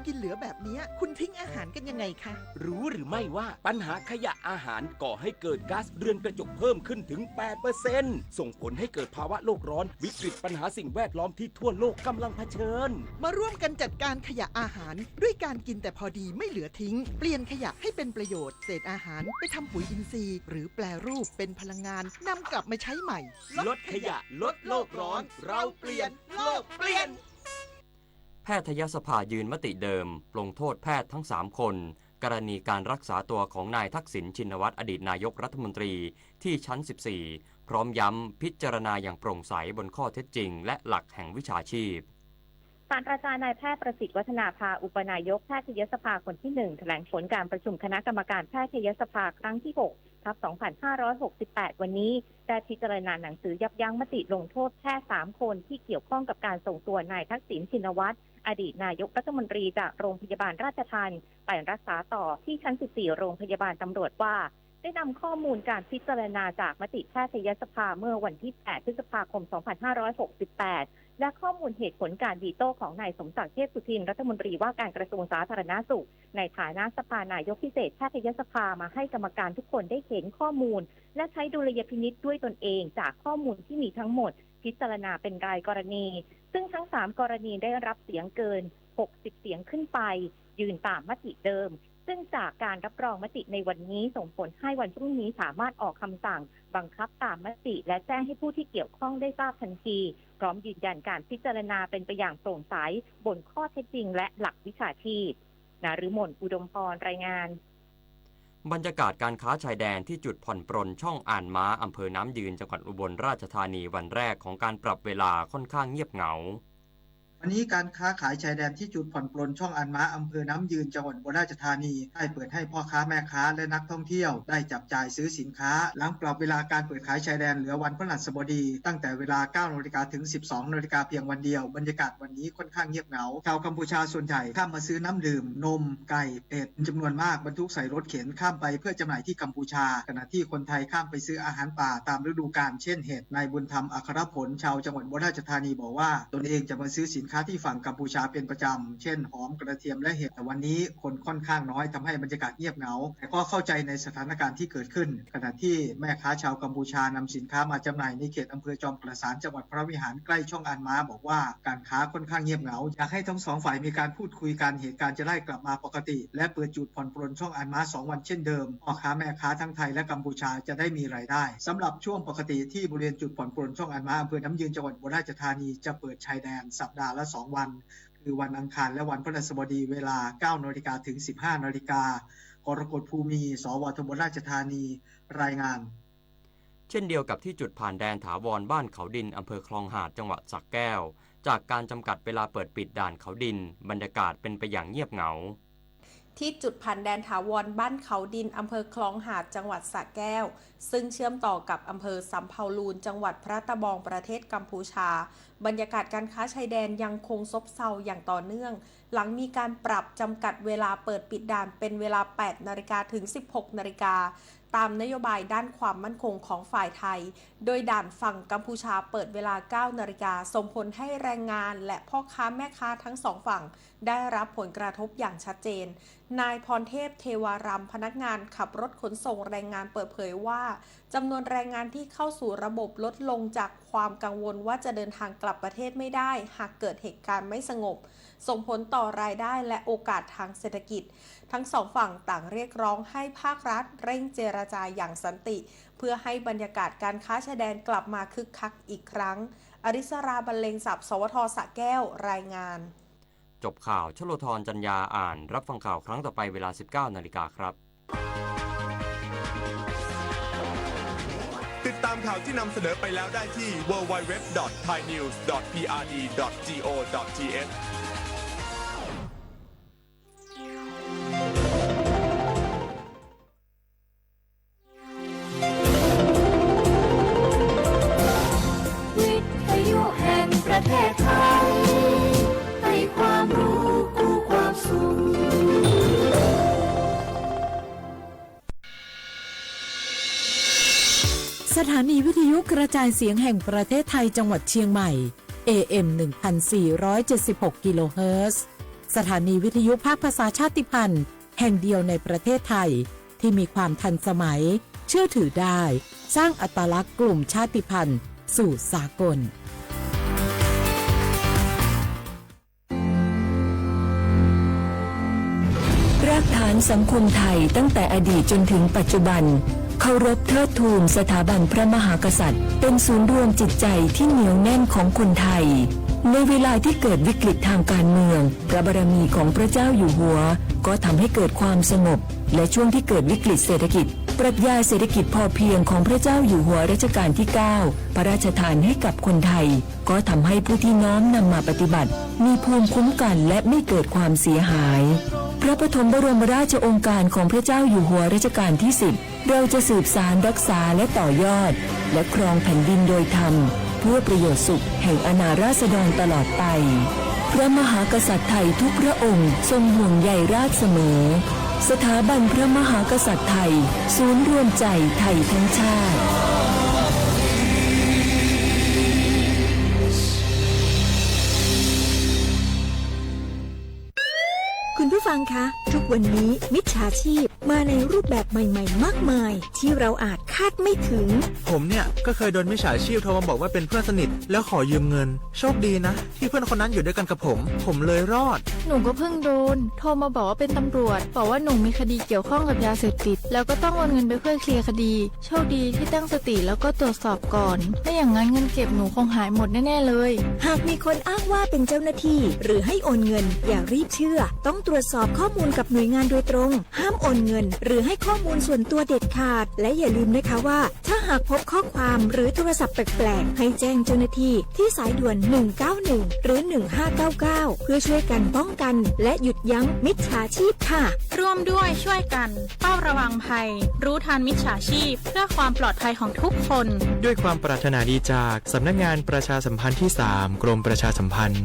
กินเหลือแบบเนี้ย คุณทิ้งอาหารกันยังไงคะ รู้หรือไม่ว่าปัญหาขยะอาหารก่อให้เกิดก๊าซเรือนกระจกเพิ่มขึ้นถึง แปดเปอร์เซ็นต์ ส่งผลให้เกิดภาวะโลกร้อน วิกฤตปัญหาสิ่งแวดล้อมที่ทั่วโลกกำลังเผชิญ มาร่วมกันจัดการขยะอาหาร ด้วยการกินแต่พอดีไม่เหลือทิ้ง เปลี่ยนขยะให้เป็นประโยชน์ เศษอาหารไปทำปุ๋ยอินทรีย์ หรือแปรรูปเป็นพลังงาน นำกลับมาใช้ใหม่ ลดขยะ ลดโลกร้อน เราเปลี่ยน โลกเปลี่ยน แพทยสภายืนมติเดิม ปลงโทษแพทย์ทั้งสามคน กรณีการรักษาตัวของนายทักษิณ ชินวัตร อดีตนายกรัฐมนตรี ที่ชั้น สิบสี่ พร้อมย้ำพิจารณาอย่างโปร่งใสบนข้อเท็จจริงและหลักแห่งวิชาชีพ ศาสตราจารย์นายแพทย์ประสิทธิ์วัฒนาภา อุปนายกแพทยสภาคนที่หนึ่ง แถลงผลการประชุมคณะกรรมการแพทยสภาครั้งที่หก ทับ สองพันห้าร้อยหกสิบแปด วันนี้ ได้พิจารณาหนังสือยับยั้งมติลงโทษแพทย์สามคนที่เกี่ยวข้องกับการส่งตัวนายทักษิณ ชินวัตร อดีตนายกรัฐมนตรีจากโรงพยาบาลราชทัณฑ์ ไปรักษาต่อที่ชั้น สิบสี่ โรงพยาบาลตำรวจว่า ได้นำข้อมูลการพิจารณาจากมติแพทยสภาเมื่อวันที่ แปด พฤษภาคม สองพันห้าร้อยหกสิบแปด และข้อมูลเหตุผลการวีโต้ของนายสมศักดิ์ เทพสุทิน รัฐมนตรีว่าการกระทรวงสาธารณสุข ในฐานะสภานายกพิเศษแพทยสภามาให้กรรมการทุกคนได้เห็นข้อมูล และใช้ดุลยพินิจด้วยตนเองจากข้อมูลที่มีทั้งหมด พิจารณาเป็นรายกรณี ซึ่งทั้งสามกรณีได้รับเสียงเกิน หกสิบ เสียงขึ้นไป ยืนตามมติเดิม ซึ่งจากการรับรองมติในวันนี้ส่งผลให้วันพรุ่งนี้สามารถออกคำสั่งบังคับตามมติ และแจ้งให้ผู้ที่เกี่ยวข้องได้ทราบทันที พร้อมยืนยันการพิจารณาเป็นไปอย่างโปร่งใส บนข้อเท็จจริงและหลักวิชาชีพ นฤมล อุดมพร รายงาน บรรยากาศการค้าชายแดนที่จุดผ่อนปรนช่องอานม้า อำเภอน้ำยืน จังหวัดอุบลราชธานี วันแรกของการปรับเวลาค่อนข้างเงียบเหงา วันนี้การค้าขายชายแดนที่จุดผ่อนปรนช่องอานม้า อำเภอน้ำยืน จังหวัดอุบลราชธานี ได้เปิดให้พ่อค้าแม่ค้าและนักท่องเที่ยวได้จับจ่ายซื้อสินค้า หลังปรับเวลาการเปิดขายชายแดนเหลือวันพฤหัสบดี ตั้งแต่เวลา เก้านาฬิกา ถึง สิบสองนาฬิกา เพียงวันเดียว บรรยากาศวันนี้ค่อนข้างเงียบเหงา ชาวกัมพูชาส่วนใหญ่ข้ามมาซื้อน้ำดื่ม นม ไก่ เป็ด เป็นจำนวนมาก บรรทุกใส่รถเข็นข้ามไปเพื่อจำหน่ายที่กัมพูชา ขณะที่คนไทยข้ามไปซื้ออาหารป่าตามฤดูกาล เช่นเห็ด นายบุญธรรม อัครผล ชาวจังหวัดอุบลราชธานีบอกว่า ตนเองจะมาซื้อสินค้าที่ฝั่งกัมพูชาเป็นประจำ เช่นหอม กระเทียม และเห็ด แต่วันนี้คนค่อนข้างน้อย ทำให้บรรยากาศเงียบเหงา แต่ก็เข้าใจในสถานการณ์ที่เกิดขึ้น ขณะที่แม่ค้าชาวกัมพูชานำสินค้ามาจำหน่ายในเขตอำเภอจอมกระสาน จังหวัดพระวิหาร ใกล้ช่องอานม้า บอกว่าการค้าค่อนข้างเงียบเหงา อยากให้ทั้งสองฝ่ายมีการพูดคุยกัน เหตุการณ์จะได้กลับมาปกติ และเปิดจุดผ่อนปรนช่องอานม้าสองวันเช่นเดิม พ่อค้าแม่ค้าทั้งไทยและกัมพูชาจะได้มีรายได้ สำหรับช่วงปกติที่บริเวณจุดผ่อนปรนช่องอานม้า อำเภอน้ำยืน จังหวัดอุบลราชธานี จะเปิดชายแดนสัปดาห์ละสองวัน คือวันอังคารและวันพฤหัสบดี เวลา เก้านาฬิกา ถึง สิบห้านาฬิกา กรกฎ ภูมี สวท อุบลราชธานี รายงาน เช่นเดียวกับที่จุดผ่านแดนถาวรบ้านเขาดิน อำเภอคลองหาด จังหวัดสระแก้ว จากการจำกัดเวลาเปิดปิดด่านเขาดิน บรรยากาศเป็นไปอย่างเงียบเหงา ที่จุดผ่านแดนถาวรบ้านเขาดิน อำเภอคลองหาด จังหวัดสระแก้ว ซึ่งเชื่อมต่อกับอำเภอสำเภาลูน จังหวัดพระตะบอง ประเทศกัมพูชา บรรยากาศการค้าชายแดนยังคงซบเซาอย่างต่อเนื่อง หลังมีการปรับจำกัดเวลาเปิดปิดด่านเป็นเวลา แปดนาฬิกา ถึง สิบหกนาฬิกา ตามนโยบายด้านความมั่นคงของฝ่ายไทย โดยด่านฝั่งกัมพูชาเปิดเวลา เก้านาฬิกา ส่งผลให้แรงงานและพ่อค้าแม่ค้าทั้งสองฝั่งได้รับผลกระทบอย่างชัดเจน นายพรเทพ เทวารำ พนักงานขับรถขนส่งแรงงานเปิดเผยว่า จำนวนแรงงานที่เข้าสู่ระบบลดลงจากความกังวลว่าจะเดินทางกลับประเทศไม่ได้ หากเกิดเหตุการณ์ไม่สงบ ส่งผลต่อรายได้และโอกาสทางเศรษฐกิจ ทั้งสองฝั่งต่างเรียกร้องให้ภาครัฐเร่งเจรจาอย่างสันติ เพื่อให้บรรยากาศการค้าชายแดนกลับมาคึกคักอีกครั้ง อริสรา บรรเลงศัพท์ สวท สระแก้ว รายงาน จบข่าว ชโลธร จันยา อ่าน รับฟังข่าวครั้งต่อไปเวลา สิบเก้านาฬิกาครับ ติดตามข่าวที่นำเสนอไปแล้วได้ที่ ดับเบิลยู ดับเบิลยู ดับเบิลยู ดอท ไทยนิวส์ ดอท พีอาร์ดี ดอท จี โอ ดอท ที เอช วิทยุแห่งประเทศไทย ให้ความรู้กู้ความสุข สถานีวิทยุกระจายเสียงแห่งประเทศไทยจังหวัดเชียงใหม่ เอ เอ็ม หนึ่งพันสี่ร้อยเจ็ดสิบหก กิโลเฮิรตซ์ สถานีวิทยุภาคภาษาชาติพันธุ์แห่งเดียวในประเทศไทยที่มีความทันสมัย เชื่อถือได้ สร้างอัตลักษณ์กลุ่มชาติพันธุ์สู่สากล รากฐานสังคมไทยตั้งแต่อดีตจนถึงปัจจุบัน เคารพเทิดทูนสถาบันพระมหากษัตริย์ เป็นศูนย์รวมจิตใจที่เหนียวแน่นของคนไทย ในเวลาที่เกิดวิกฤตทางการเมือง พระบารมีของพระเจ้าอยู่หัว ก็ทำให้เกิดความสงบ และช่วงที่เกิดวิกฤตเศรษฐกิจ ปรัชญาเศรษฐกิจพอเพียงของพระเจ้าอยู่หัวรัชกาลที่เก้า พระราชทานให้กับคนไทย ก็ทำให้ผู้ที่น้อมนำมาปฏิบัติ มีภูมิคุ้มกันและไม่เกิดความเสียหาย พระปฐมบรมราชโองการของพระเจ้าอยู่หัวรัชกาลที่สิบ เราจะสืบสานรักษาและต่อยอด และครองแผ่นดินโดยธรรม เพื่อประโยชน์สุขแห่งอาณาราษฎรตลอดไป พระมหากษัตริย์ไทยทุกพระองค์ทรงห่วงใยราษฎรเสมอ สถาบันพระมหากษัตริย์ไทย ศูนย์รวมใจไทยทั้งชาติ คุณผู้ฟังคะ ทุกวันนี้มิจฉาชีพมาในรูปแบบใหม่ๆ มากมาย ที่เราอาจคาดไม่ถึง ผมเนี่ยก็เคยโดนมิจฉาชีพโทรมาบอกว่าเป็นเพื่อนสนิทแล้วขอยืมเงิน โชคดีนะที่เพื่อนคนนั้นอยู่ด้วยกันกับผม ผมเลยรอด หนูก็เพิ่งโดน โทรมาบอกว่าเป็นตำรวจ บอกว่าหนูมีคดีเกี่ยวข้องกับยาเสพติด แล้วก็ต้องโอนเงินไปเพื่อเคลียร์คดี โชคดีที่ตั้งสติแล้วก็ตรวจสอบก่อน ไม่อย่างนั้นเงินเก็บหนูคงหายหมดแน่ๆเลย หากมีคนอ้างว่าเป็นเจ้าหน้าที่ หรือให้โอนเงิน อย่ารีบเชื่อ ต้องตรวจสอบข้อมูลกับหน่วยงานโดยตรง ห้ามโอนเงิน หรือให้ข้อมูลส่วนตัวเด็ดขาด และอย่าลืมนะคะว่า ถ้าหากพบข้อความหรือโทรศัพท์แปลกๆ ให้แจ้งเจ้าหน้าที่ที่สายด่วน หนึ่งเก้าหนึ่ง หรือ หนึ่งห้าเก้าเก้า เพื่อช่วยกันป้องกัน และหยุดยั้งมิจฉาชีพค่ะ ร่วมด้วยช่วยกันเฝ้าระวังภัย รู้ทันมิจฉาชีพ เพื่อความปลอดภัยของทุกคน ด้วยความปรารถนาดีจากสำนักงานประชาสัมพันธ์ที่สาม กรมประชาสัมพันธ์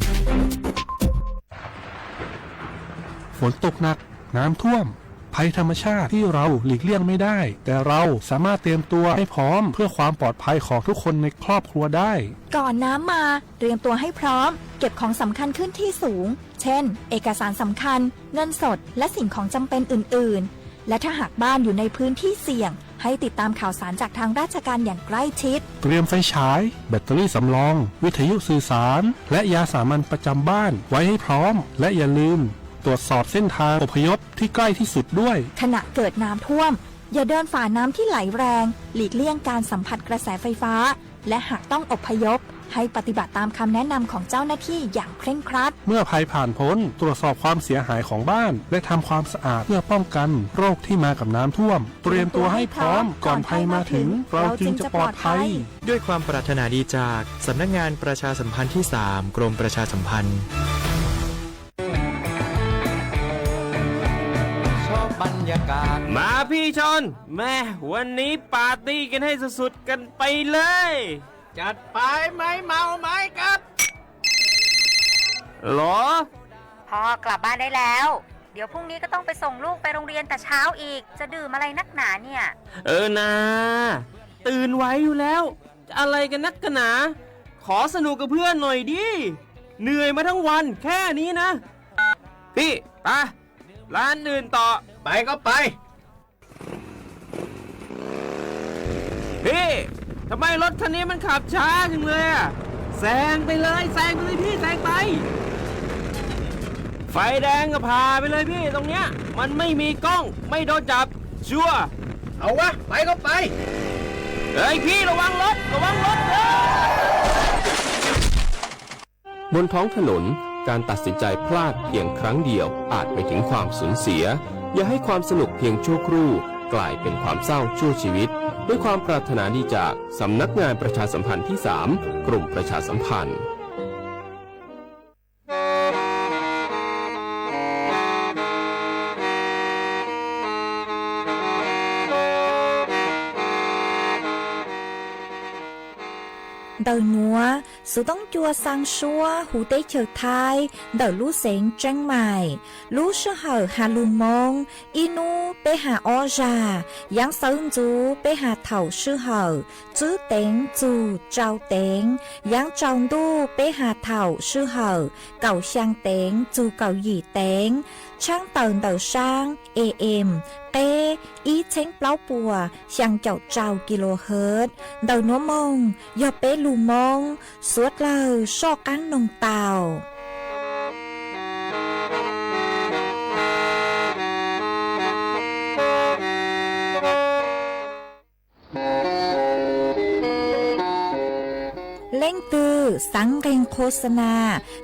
ฝนตกหนัก น้ำท่วม ภัยธรรมชาติที่เราหลีกเลี่ยงไม่ได้ แต่เราสามารถเตรียมตัวให้พร้อมเพื่อความปลอดภัยของทุกคนในครอบครัวได้ ก่อนน้ำมา เตรียมตัวให้พร้อม เก็บของสำคัญขึ้นที่สูง เช่น เอกสารสำคัญ เงินสด และสิ่งของจำเป็นอื่นๆ และถ้าหากบ้านอยู่ในพื้นที่เสี่ยง ให้ติดตามข่าวสารจากทางราชการอย่างใกล้ชิด เตรียมไฟฉาย แบตเตอรี่สำรอง วิทยุสื่อสาร และยาสามัญประจำบ้านไว้ให้พร้อม และอย่าลืมตรวจสอบเส้นทางอพยพที่ใกล้ที่สุดด้วย ขณะเกิดน้ำท่วม อย่าเดินฝ่าน้ำที่ไหลแรง หลีกเลี่ยงการสัมผัสกระแสไฟฟ้า และหากต้องอพยพ ให้ปฏิบัติตามคำแนะนำของเจ้าหน้าที่อย่างเคร่งครัด เมื่อภัยผ่านพ้น ตรวจสอบความเสียหายของบ้าน และทำความสะอาดเพื่อป้องกันโรคที่มากับน้ำท่วม เตรียมตัวให้พร้อมก่อนภัยมาถึง เราจึงจะปลอดภัย ด้วยความปรารถนาดีจากสำนักงานประชาสัมพันธ์ที่สาม กรมประชาสัมพันธ์ มาพี่ชน แม่ วันนี้ปาร์ตี้กันให้สุดๆกันไปเลย จัดไป ไม้เมาไม้ครับ หรอ พ่อกลับบ้านได้แล้ว เดี๋ยวพรุ่งนี้ก็ต้องไปส่งลูกไปโรงเรียนแต่เช้าอีก จะดื่มอะไรนักหนาเนี่ย เออนา ตื่นไหวอยู่แล้ว จะอะไรกันนักกันหนา ขอสนุกกับเพื่อนหน่อยดิ เหนื่อยมาทั้งวันแค่นี้นะ พี่ ไป ร้านอื่นต่อ ไปก็ไป พี่ ทำไมรถคันนี้มันขับช้าจังเลยอะ แซงไปเลย แซงไปเลยพี่ แซงไป ไฟแดงก็ผ่าไปเลยพี่ ตรงเนี้ย มันไม่มีกล้อง ไม่โดนจับ ชัวร์ เอาวะ ไปก็ไป เฮ้ยพี่ ระวังรถ ระวังรถ เฮ้ย บนท้องถนน การตัดสินใจพลาดเพียงครั้งเดียวอาจไปถึงความสูญเสีย อย่าให้ความสนุกเพียงชั่วครู่กลายเป็นความเศร้าชั่วชีวิต ด้วยความปรารถนาดีจากสำนักงานประชาสัมพันธ์ที่สาม กรมประชาสัมพันธ์ Taws nuav, xuv toob cua xaa suab huv teb chaws Thaib ntawm lub xeev Tseeb Maim. Lub sij hawm has lug Moob, ib nub peb has ob zag, yaav xawv ntxuv peb has thaum sij hawm tswb teev txug tsau teev, yaav tsaus ntuj peb has thaum sij hawm kaum xyaa teev txug kaum yim teev, tshaab tawm ntawm saab A M qeb ib txheeb plaub puas xyaa caum rau kilohertz. Ntawm nuav moog yog peb lug Moob, suav dlawg soj qaab noog tau. Leej twg xaav nqeeg qho xa na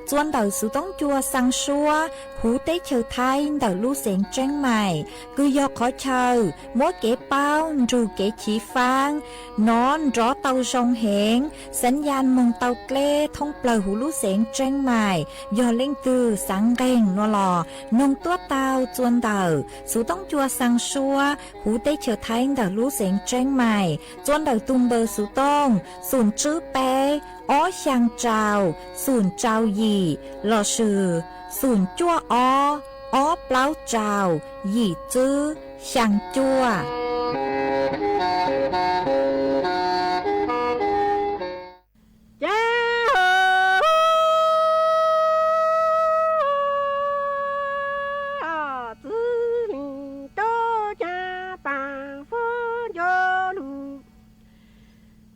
txua ntawm xuv toob cua xaa suab huv teb chaws Thaib ntawm lub xeev Tseeb Maim, kws yog qhov chaw muab kev paub nrug kev chiv faab nov nrov tau zoo heev, xaav ya moog tau dleb thoob plawg huv lub xeev Tseeb Maim. Yog leej twg xaav nqeeg nuav los noog tuab tau txua ntawm xuv toob cua xaa suab huv teb chaws Thaib ntawm lub xeev Tseeb Maim, txua ntawm tug npawb xuv tooj xoom tswb peb ob xyaa rau xoom rau yim lossis xoom cuaj ob ob plaub rau yim tswb xyaa cuaj. Ces txwv lees tuab cag paas fab ncuav lug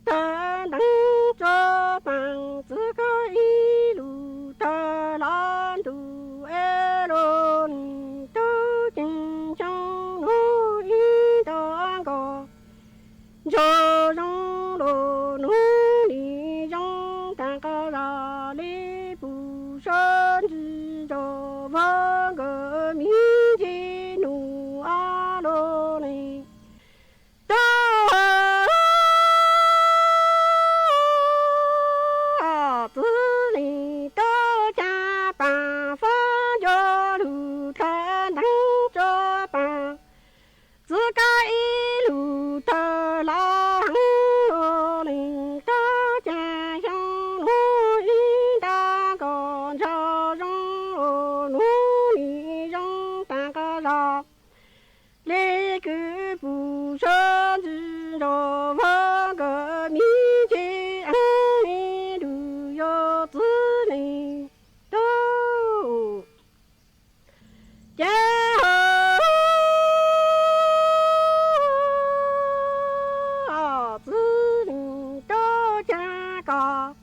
tawg nteev tso paas, txwv kag ib lug tawg los ntuj es lug lees tuab ceev xyoo nuav ib nta nkaus. Ntsug zoo lug nuav nim zoo taag qas zog le, puj sab ntsis zog vag nkawd miv nce num ob lug lees tuab, txwv lees tuab cag paas fab ncuav lug tawg nteev tso paas, txwv kag ib lug tawg los heev lug lees tuab cag xyoo nuav ib nta nkaus. Ntsug zoo lug nuav nim zoo taag qas zog le, kws puj sab ntsis zog vag nkawd miv nce, ib lug yuav txwv lees tuab ces txwv lees tuab cag kos,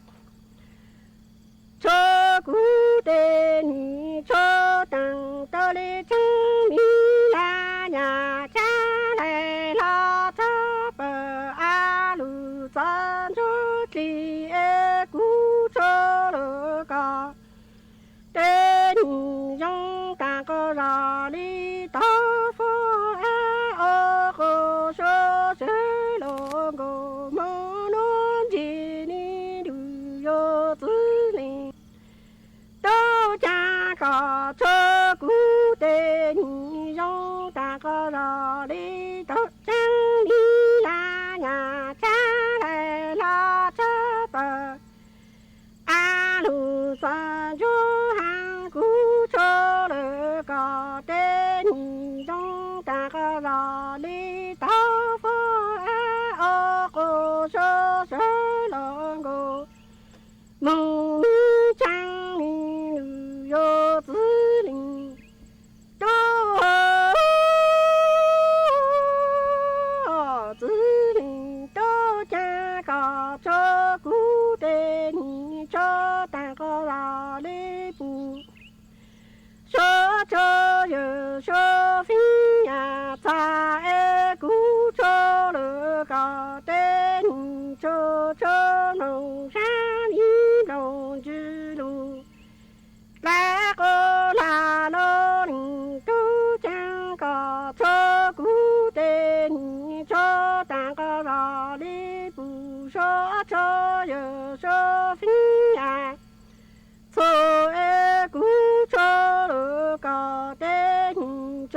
tshuav kuv tes nwg tshuav taag tau le tseeb, miv laj nyam tsaab lais los txog pawg, a lug txog ntsuj dlig es kuv tshuav lug kos. Tes nwg zoo taag qas zog le, tau fab a o qos sab sawv lug nkaus, moog nuav ntseg le lug yuav txwv lees tuab cag kos, tshuav kuv tes nwg zoo taag qas zog le, tau tseeb, miv laj nyam tsaab lais los txog pawg, a lug txog ntsuj hav, kuv tshuav lug kos. Tes nwg zoo taag qas zog le, tau fab a o qos sab sawv lug nkaus, moog nuav tseeb le lug yuav txwv lees tuab, txwv lees tuab cag kos, tshuav kuv tes nwg tshuav taag qas zog le, puj sab tshuav yawg sab feeb yam txag es kuv tshuav lug kos. Tes nwg tshuav tshuav nploog sab miv nploog ntsws lug, lais qos laj lug lees tuab cag kos, tshuav kuv tes nwg tshuav taag qas zog le, puj sab tshuav yawg sab feeb yam txag es kuv tshuav lug kos. Tes nwg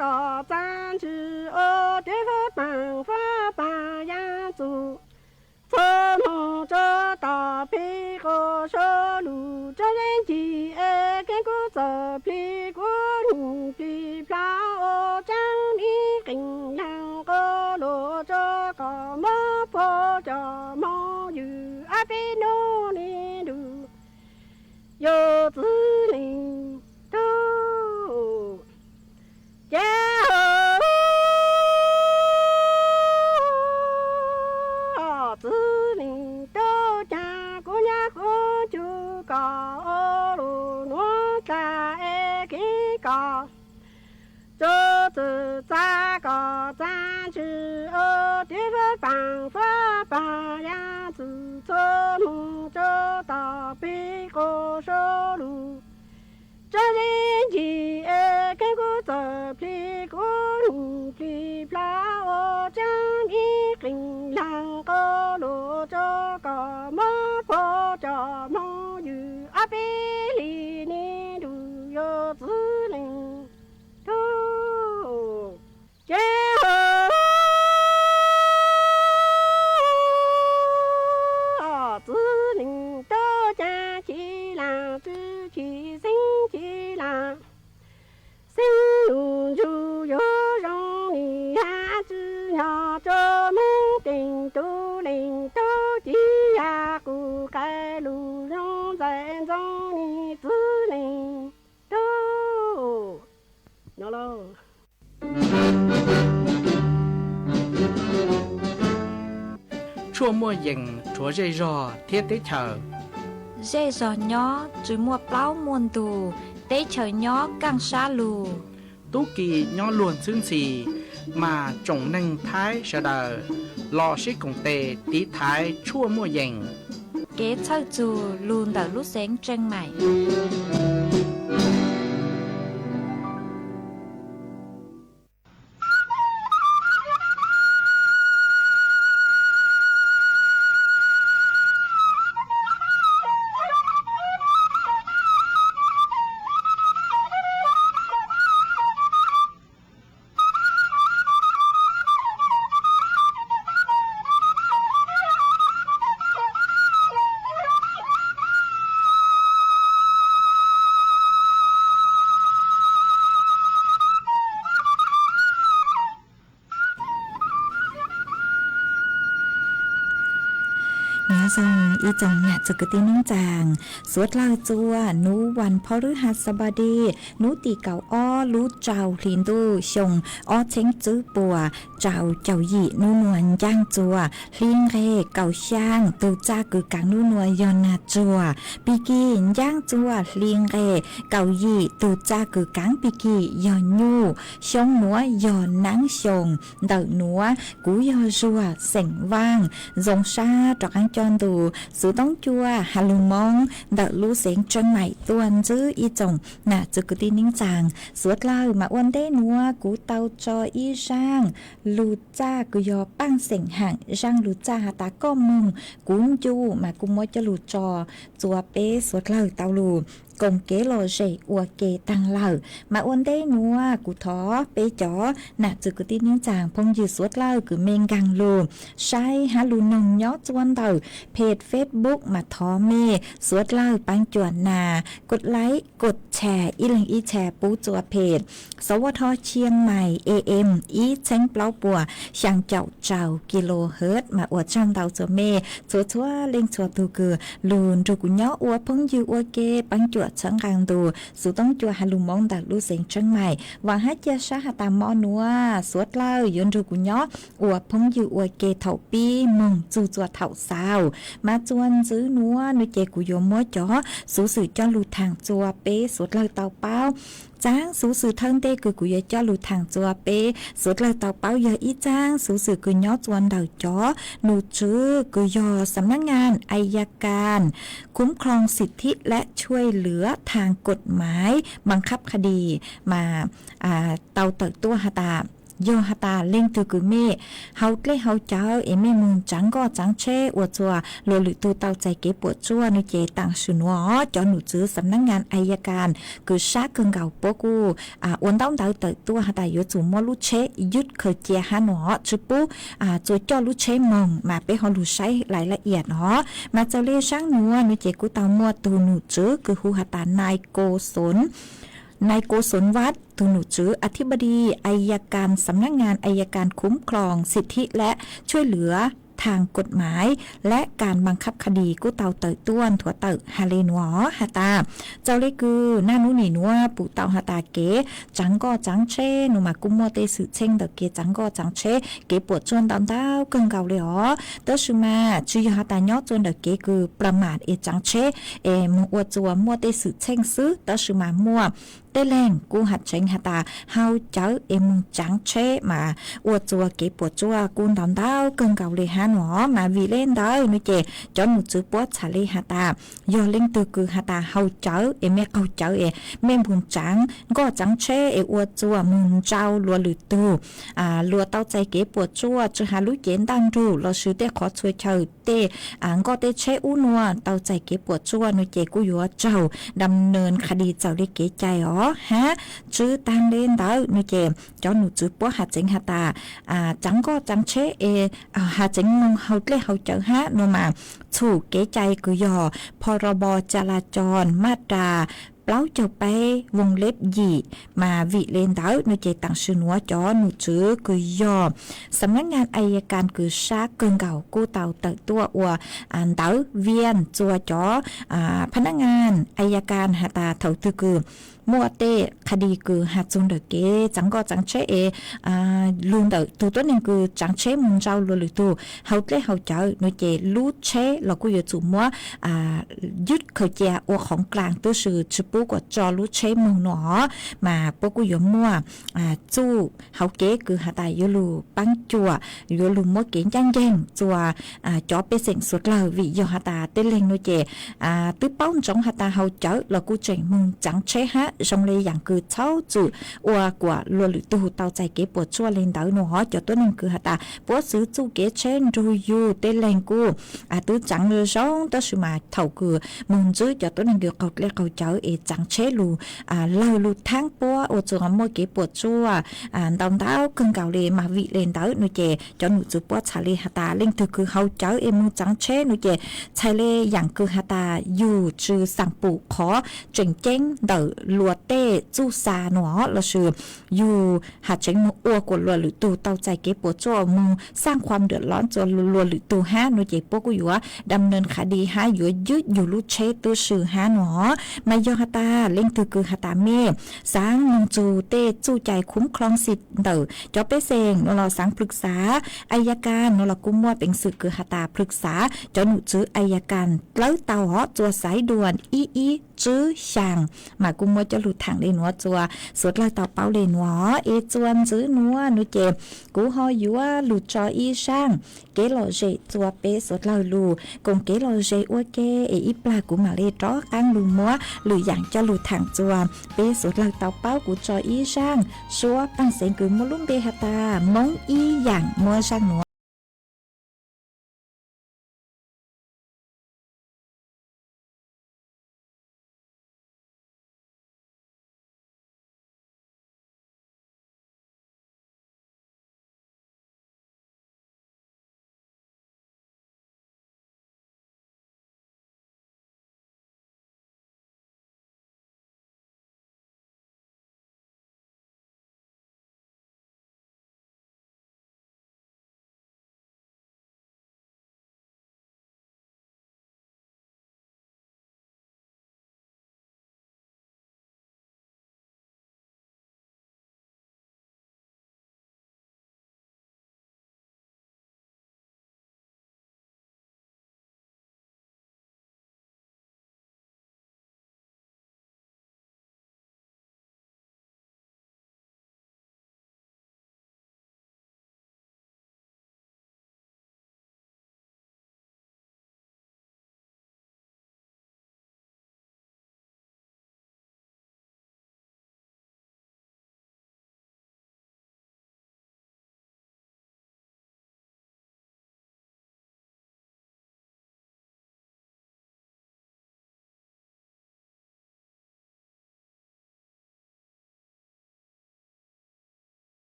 kom txaj ntswg ua teb fab paas fab paas yaj txus txhua moog rua tom plig quas sab lug. Tsob zeej cig es keeb kub txawm plig kub num plig plha ua tsaab ib qeeg laag qo lug rua kom mob puag cov moog ywg ob peb nub le lug. Yog txiv neej tau ces txiv neej tau caag kuv nyab kuv tug kom ua lug nuav tas es kev kom txug txim txaj kom txaj ntswg ua teb fab paas fab paas yaj txwm txhua moog rua tom plig quas sab lug. Tsob zeej cig es keeb kub txawm plig kub num plig plha ua tsaab ib qeeg laag qo lug rua kom mob puag cov moog ywg ob peb hli le lug. Yog txiv neej tau ces txiv neej tau caag ci laag tsi ci xeeb ci laag xeeb lug ntsug yuav zoo le hab tsi nyob rua Moob Teem tug leej tau ci yag qus qai lug zoo ntxais ntxoo le txiv neej tau nyob lauj. Tshuaj muaj yees rhuav zej zog thiab teb chaws. Zej zog nyob tsi muaj plaub muaj ntug, teb chaws nyob kaaj sab lug. Tub ki nyob luag ntxhwb ntxhi, mas tsoom neeg Thaib sawv daws los sib koom tes tiv thaiv tshuaj muaj yees. Kev txhawj txug lug ntawm lub xeev Tseem Maim. Nyob zoo ib tsoom nam txiv kwv tij neej tsaa, suav dlawg txua nub vas phab lub has xab pas di, nub tim kaum ob lub rau hli ntuj xyoo ob txheeb tswb puas rau caum yim. Nub nuav ncaaj txua hli nqeg kaum xyaa, tug txaj kws kaav nub nuav yog nag tsuag. Pig kig ncaaj txua hli nqeg kaum yim, tug txaj kws kaav pig kig yog nyuj. Xyoo nuav yog naab xyoo ntawm nuav. Kuv yog Zuag xeem Vaaj, zoo sab rov qaab coj ntu xuv toob cua has lug Moob ntawm lub xeev Tseem Maim tuaj ntsib ib tsoom nam txiv kwv tij neej tsaa. Suav dlawg mas ua ntej nuav kuv tau tso ib zaaj lug txaj kws yog paaj xeem haam, zaaj lug txaj has tas koj moog kuv ncu mas kuv muab coj lug tso txua peb suav dlawg tau lug koom kev lom zem ua ke taag lawm. Mas ua ntej nuav kuv thov peb cov nam txiv kwv tij neej tsaa phooj ywg suav dlawg kws mej nkaag lug saib hab lug noog nyob txua ntawm peg Facebook mas thov mej suav dlawg paab cuam nas kod like kod share ib leeg ib share pub txua peg sawv ua thov Chiang Mai A M ib txheeb plaub puas xyaa caum rau kilohertz. Mas ua tsaug ntau txua mej txhua txhua leej txhua tug kws lug nrug kuv nyob ua phooj ywg ua ke paab cuam txhawb nqaa ntu xuv toob cua has lug Moob ntawm lub xeev Tseem Maim. Vaam hab cia sab has tas mo nuav suav dlawg yuav nrug kuv nyob ua phooj ywg ua ke thaum pib moog txug txua thaum xaus. Mas txua ntxiv nuav nwg ces kuv yuav muab cov xuv xwm coj lug thaam txua peb suav dlawg tau paub. Txaab xuv xwm thawj ntej kws kuv yuav coj lug thaam txua peb suav dlawg tau paub yog ib txaab xuv xwm kws nyob txua ntawm cov num tswv kws yog สำนักงานอัยการคุ้มครองสิทธิและช่วยเหลือทางกฎหมายบังคับคดี mas tau tawm tuaj has tas Yog has tas leej twg kws mej haus dlej haus cawv es mej moog tsaav nkoj tsaav tsheb ua txug luas lwm tug tau txais kev puam tsuaj no ces taam sim nuav cov nom tswv xam nab ngas a ya kas kws sab kawg nkaus puab kuj ua ntaub ntawv tawm tuaj has tas yuav tsum muab lub tsheb yub khaws cia hab nuav tsi pub txuas coj lub tsheb moog mas peb ho lug saib lais la iam nuav. Mas txawm le zaab nuav no ces kuj tau muaj tug nom tswv kws hu has tas nai Ko Xov Vaj, tug nom tswv a thib ba di a ya kas xam nab ngas a ya kas khum khloos xim thib lab tshuaj lwm thaam kod mais lab kas npaas khab kha dis kuj tau tawm tuaj nthuav tawm has le nuav has tas txawm le kws naj nub nim nuav pum tau has tas kev tsaav nkoj tsaav tsheb nuav mas kuj muaj tej xwm txheej ntawm kev tsaav nkoj tsaav tsheb kev puam tsuaj ntau ntau kawg nkaus le os. Tab sis mas tsi yog has tas nyob txuas ntawm kev kws pla mam es tsaav tsheb es moog ua txuas muaj tej xwm txheej xwb, tab sis mas muaj tej leeg kuj has tseev has tas haus cawv es moog tsaav tsheb mas ua txuas kev puam tsuaj kuj ntau ntau kawg nkaus le hab nuav. Mas vim le ntawd no ces cov nom tswv puab txhais le has tas yog leej twg kws has tas haus cawv es mej qaug cawv es mej moog tsaav nkoj tsaav tsheb es ua txuas moog ntsau luas lwm tug luas tau txais kev puam tsuaj tsi has lub cev ntaj nrug lossis tej qhov txhua chaw tej nkoj tej tsheb ub nuav tau txais kev puam tsuaj no ces kuj yuav raug dam nws kha dis txawm le kev cai os hab. Tsi taag le ntawd no ces cov nom tswv puab has tseev has tas tsaav nkoj tsaav tsheb es has tseev moog haus dlej haus cawv hab nuav mas txhum kev cai kws yog pho ro bo ca la cos maj ras plaub caug peb voos leb yim. Mas vim le ntawd no ces taam sim nuav cov nom tswv kws yog xam nab ngas a ya kas kws sab kawg nkaus kuj tau tawm tuaj ua ntawv viaj txuas cov phab nab ngas a ya kas has tas thaum twg kws muaj tej kha dis kws has txug ntawm kev tsaav nkoj tsaav tsheb es lug ntawm tug tuab neeg kws tsaav tsheb moog ntsau luas lwm tug haus dlej haus cawv no ces lub tsheb los kuj yuav tsum muab yub khaws cia ua qhov nklaas tub si tsi pub kuas tso lub tsheb moog nuav. Mas puab kuj yuav muaj txuj hauv kev kws has tas yuav lug paab cuam, yuav lug muab kev ncaaj nceeg txuas cov pej xeem suav dlawg vim yog has tas tej leeg no ces twb paub ntsoov has tas haus cawv los kuj tseem moog tsaav tsheb hab zoo le yaam kws txhaub txwm ua kuas luas lwm tug tau txais kev puam tsuaj le ntawd nuav. Cov tuab neeg kws has tas puab xwv txuj kev tsheb nrug yug tej leeg kuj twb tsaav zoo tab sis mas thaum kws moog ntsib cov tuab neeg kws qaug dlej qaug cawv es tsaav tsheb lug lawg lug thaab puab ua txuas muaj kev puam tsuaj ntau ntau kawg nkaus le. Mas vim le ntawd no ces cov nom tswv puab txhais le has tas leej twg kws haus cawv es moog tsaav tsheb no ces txhais le yaam kws has tas yug tsi xaam pum qhov tseem ceeb ntawm luas tej txuj xa nuav lossis yug has tseev moog ua kuas luas lwm tug tau txais kev puam tsuaj moog xaaj khuam dam lov txuas luas lwm tug hab no ces puab kuj yuav dam nws kha dis hab yuav yub yug lub tsheb tub si hab nuav. Mas yog has tas leej twg kws has tas mej xaav moog txug tej txuj cai khum khloos xim ntawm cov pej xeem nuav los xaav plhwg xav a ya kas nuav los kuj muaj peev xwm kws has tas plhwg xav cov nom tswv a ya kas dlawb tau hov txuas xaiv duas ib ib tswb xyaa. Mas kuj muab coj lug thaam le nuav txuas suav dlawg tau paub le nuav es txuas ntxiv nuav no ces kuv ho yuav lug tso ib zaaj kev lom zem txuas peb suav dlawg lug koom kev lom zem ua ke es ib plag kuv mam le rov qaab lug muab lwm yaam coj lug thaam txuas peb suav dlawg tau paub. Kuv tso ib zaaj suab paaj xeev kws muaj lub npe has tas Moob ib yaam muab zaaj nuav.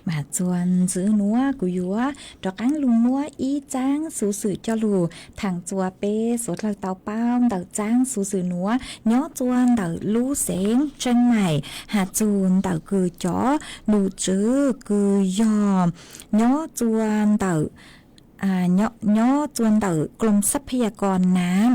Mas txuas ntxiv nuav kuv yuav rov qaab lug muab ib txaab xuv xwm coj lug thaam txuas peb suav dlawg tau paub ntawm txaab xuv xwm nuav nyob txuas ntawm lub xeev Tseeb Maim has txug ntawm kws cov num tswv kws yog nyob txuas ntawm nyob txuas ntawm Krom Xab Phab Yas Kos Naav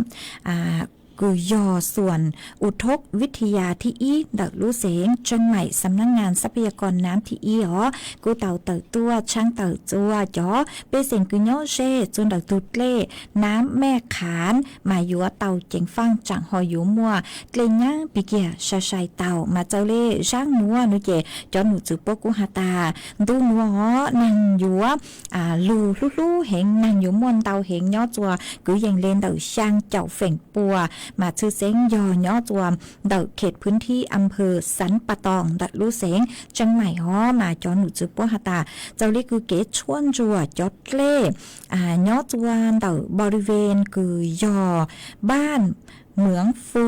kws yog xuam Uthoob Vib Thee Yas thib ib ntawm lub xeev Tseeb Maim, Xam Nab Ngas Xab Phab Yas Kos Naav thib ib os, kuj tau tawm tuaj tshaab tawm txuas cov pej xeem kws nyob ze txuas ntawm tug dlej Nab Mej Khaav mas yuav tau ceev faaj tsaam ho yuav muaj dlej nyaab pig kiag sai sai tau. Mas txawm le zaab nuav nuav ces cov num tswv puab kuj has tas ntu nuav os naag yuav lug hlub hlub heev, naag yuav muaj ntau heev nyob txuas kwv yees le ntawm xyaa caum feem pua, mas tshwj xeeb yog nyob txuas ntawm kheem phwv thib am phawv Xav Pas Toos ntawm lub xeev Tseeb Maim os. Mas cov num tswv puab has tas txawm le kws kev tshuaj ntsuam cov dlej nyob txuas ntawm npau li ven kws yog npaaj Muav Fu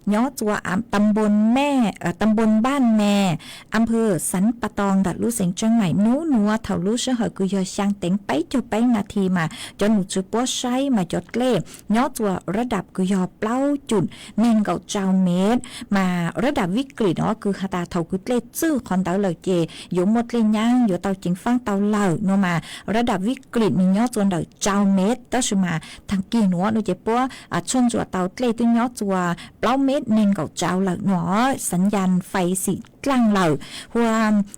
nyob txuas tam npoo Npaaj Mes, am phawv Xav Pas Toos ntawm lub xeev Tseeb Maim nub nuav thaum lub sij hawm kws yog xyaa teev peb caug peb nas this mas cov num tswv puab saib mas cov dlej nyob txuas rab dam kws yog plaub cum neeg nkaum tsau mev, mas rab dam vib krim os kws has tas thaum kws dlej txwj qhov ntawd lawm ces yuav muaj dlej nyaab yuav tau ceev faaj tau lawm nuav mas rab dam vib krim nwg nyob txuas ntawm tsau mev, tab sis mas thaam kis nuav nuav ces puab tshuaj ntsuam tau dlej twb nyob txuas plaub mev neeg nkaum tsau lawm nuav, xav yas fais xim dlaaj lawm, hu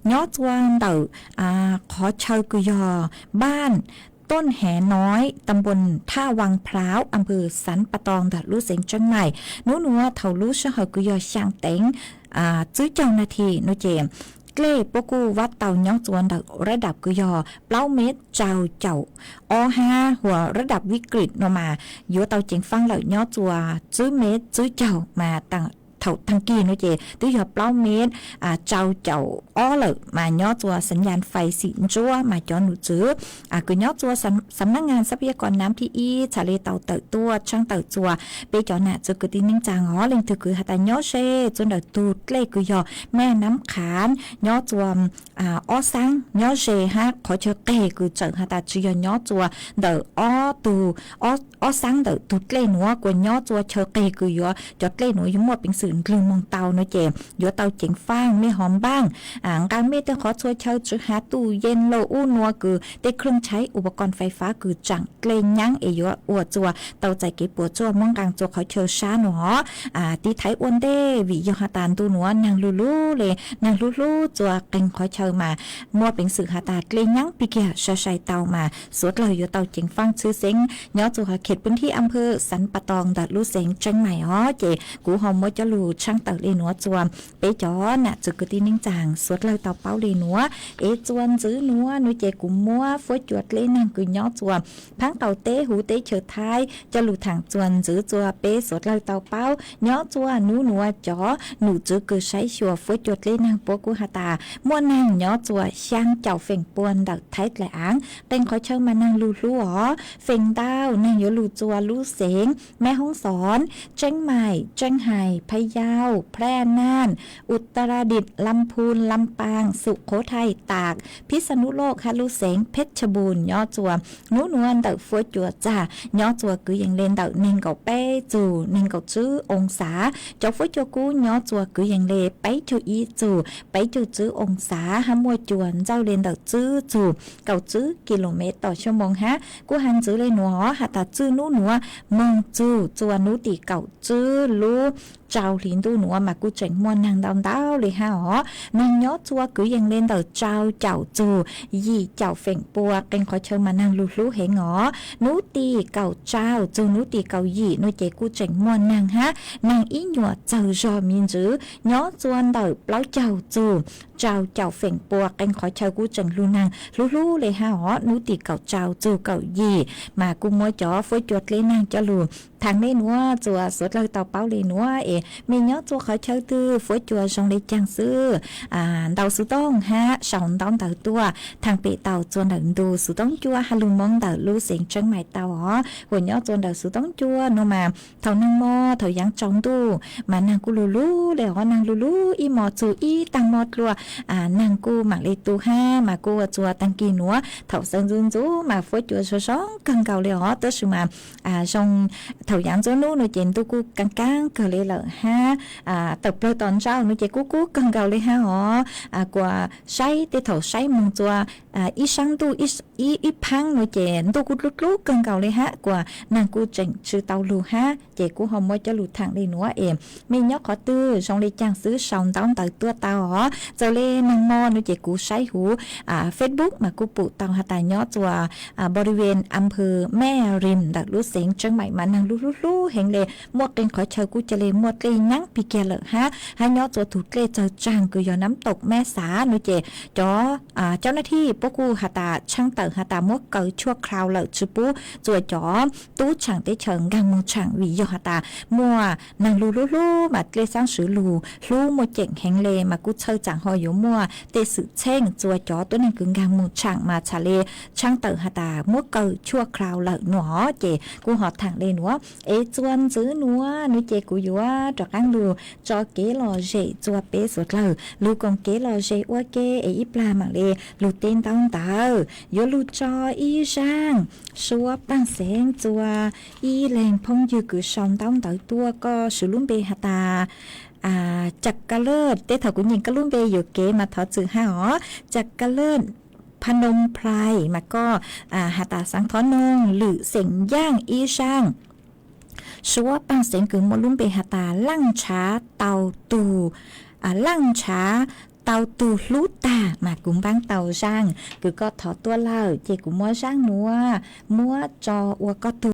nyob txuas ntawm qhov chaw kws yog npaaj Tooj Hev Noiv, tam npoo Thaj Vaas Plauv, am phawv Xav Pas Toos ntawm lub xeev Tseeb Maim nub nuav thaum lub sij hawm kws yog xyaa teev tswb caug nas this nuav ces dlej puab kuj vab tau nyob txuas ntawm rab dam kws yog plaub mev tsau caum ob hab, hu rab dam vib krim nuav mas yuav tau ceev faaj lawm nyob txuas tswb mev tswb caug mas thaum thaam kis nuav ces twb yog plaub mev tsau caum ob lawm mas nyob txuas xav yas fais xim ntsuab mas cov num tswv kws nyob txuas Xam Nab Ngas Xab Pas Yas Kos Naav thib ib txhad le tau tawm tuaj tshaab tawm txuas peb cov nam txiv kwv tij neej tsaa os. Leej twg kws has tas nyob ze txuas ntawm tug dlej kws yog Mej Nab Khaav nyob txuas ob xaab nyob ze hab qhov chaw qeg kws tseem has tas tsi yog nyob txuas ntawm ob tug ob xaab ntawm tug dlej nuav kuas nyob txuas chaw qeg kws yuav cov dlej nuav yuav muaj peev xwm ndlwg moog tau nuav ces yuav tau ceev faaj mej ho npaaj nqaa mej tej qhov txhua chaw tsi has tuj yees lauj ub nuav kws tej khwj tshaiv ua pas koom fais fab kws tsaam dlej nyaab es yuav ua txuas tau txais kev puas tsuaj muab nqaa txuas qhov chaw sab nuav os. Tiv thaiv ua ntej vim yog has tas ntu nuav naag lug lug le naag hlub hlub txuas qee qhov chaw mas muaj peev xwm has tas dlej nyaab pig kiag sai sai tau mas suav dlawg yuav tau ceev faaj tshwj xeeb nyob txuas kheem phwv thib am phawv Xav Pas Toos ntawm lub xeev Tseeb Maim os. Ces kuv ho muab coj lug tshaab tawm le nuav txuas peb cov nam txiv kwv tij neej tsaa suav dlawg tau paub le nuav. Es txuas ntxiv nuav nuav ces kuv muab fuab cua dlej naag kws nyob txuas Phaab Qaum teb huv teb chaws Thaib coj lug thaam txuas ntxiv txuas peb suav dlawg tau paub nyob txuas nub nuav cov num tswv kws saib xyuas fuab cua dlej naag puab kuj has tas muaj naag nyob txuas xyaa caum feem pua ntawm Thaib dlaim aav. Qee qhov chaw mas naag lug hlub os feem ntau naag yuav lug txuas lub xeev Mej Hoob Xoos, Tseeb Maim, Tseeb Hais, Phaj Yauj, Phaj Naj, Utaradit, Lam Phun, Lam Paas, Sum Qhuv Thaim, Taam, Phij Xa Nub Loj hab lub xeev Phej Cha Npun nyob txuas nub nuav ntawm fuab cua txag nyob txuas kwv yees le ntawm neeg nkaum peb txug neeg nkaum tswb oo xav. Cov fuab cua kub nyob txuas kwv yees le peb caug ib txug peb caug tswb oo xav hab muaj cua ntxawj le ntawm tswb txug kaum tswb kis lus mev tom xuab moos hab. Kuj has ntxiv le nuav has tas txwj nub nuav moog txug txuas nub tim kaum tswb lub rau hli ntuj nuav mas kuj tseem muaj naag ntau ntau le hab os. Naag nyob txuas kwv yees le ntawm rau caum txug yim caum feem pua, qee qhov chaw mas naag lug hlub heev os. Nub tim kaum rau txug nub tim kaum yim nuav ces kuj tseem muaj naag hab, naag ib nyuam txawg zog me ntsis nyob txuas ntawm plaub caug txug rau caum feem pua, qee qhov chaw kuj tseem lug naag hlub hlub le hab os. Nub tim kaum rau txug kaum yim mas kuj muab cov fuab cua dlej naag coj lug thaam le nuav txuas suav dlawg tau paub le nuav es mej nyob txua qhov chaw twg fuab cua zoo le caag xwb, ntaus xuv tooj hab sau ntaub ntawv tuaj thaam pem tau txua ntawm ntu xuv tooj cua hab lug moob ntawm lub xeev Tseeb Maim tau os. Huam nyob txua ntawm xuv tooj cua nuav mas thaum naag mo thaum yaav tsaus ntuj mas naag kuj lug lug le os, naag lug lug ib mo txug ib taag mo dlua, naag kuj maam le tu hab mas kuj ua txua taag kis nuav thaum sawv ntxuv ntxuv mas fuab cua zoo zoo kawg nkaus le os. Tab sis mas zoo thaum yaav ntxuv nub nuav ces ntuj kuj kaab kaab kawg le lawm hab tawm plawg tom ntsauj nuav ces kub kub kawg nkaus le hab os. Kuas saib tej thaum saib moog txua ib saab ntuj ib phaab nuav ces ntuj kuj dlub dlub kawg nkaus le hab kuas naag kuj tseem tsi tau lug hab ces kuv ho muab coj lug thaam le nuav es mej nyob qhov twg zoo le caag xwb sau ntaub ntawv tuaj tau os. Txawm le naag mo nuav ces kuv saib huv Facebook mas kuj pum tau has tas nyob txua boriven ampha Mej Rim ntawm lub xeev Tseeb Maim mas naag lug hlub hlub heev le, muaj qee qhov chaw kuj ca le muaj dlej nyaab pig kiag lawm hab, hab nyob txua tug dlej txawg tsaag kws yog nab toom Mej Xav nuav ces cov cov nab thij puab kuj has tas tshaab tawm has tas muab kaw tshuaj khlaus lawm tsi pub txua cov tub tshaam teb chaws nkaag moog tshaam vim yog has tas muaj naag lug hlub hlub mas dlej xaab swv lug hlub muaj ceem heev le mas kuj txhawj tsaam ho yuav muaj tej xwm txheej txua cov tuab neeg kws nkaag moog tshaam mas txhad le tshaab tawm has tas muab kaw tshuaj khlaus lawm nuav ces kuj ho thaam le nuav es txua ntxiv nuav nuav ces kuv yuav rov qaab lug tso kev lom zem txua peb suav dlawg lug koom kev lom zem ua ke es ib plag maam le lug teb ntaub ntawv. Yuav lug tso ib zaaj suab paaj xeev txua ib leeg phooj ywg kws sau ntaub ntawv tuaj, koj swv lub npe has tas Ca Ka Laj, tej thaum kuv nyeem koj lub npe yuam kev mas thov txwm hab os. Ca Ka Laj, Phnom Penh mas koj has tas Xaav Thov Noog, lwm xeem Yaaj ib zaaj. Suab paaj xeev kws muaj lub npe has tas Laaj Ntshav Tau Tug, Laaj Ntshav Tau Tug Hlub Tag mas kuv npaab tau zaaj kws koj thov tuaj lawm ces kuv muab zaaj nuav muab tso ua koj tug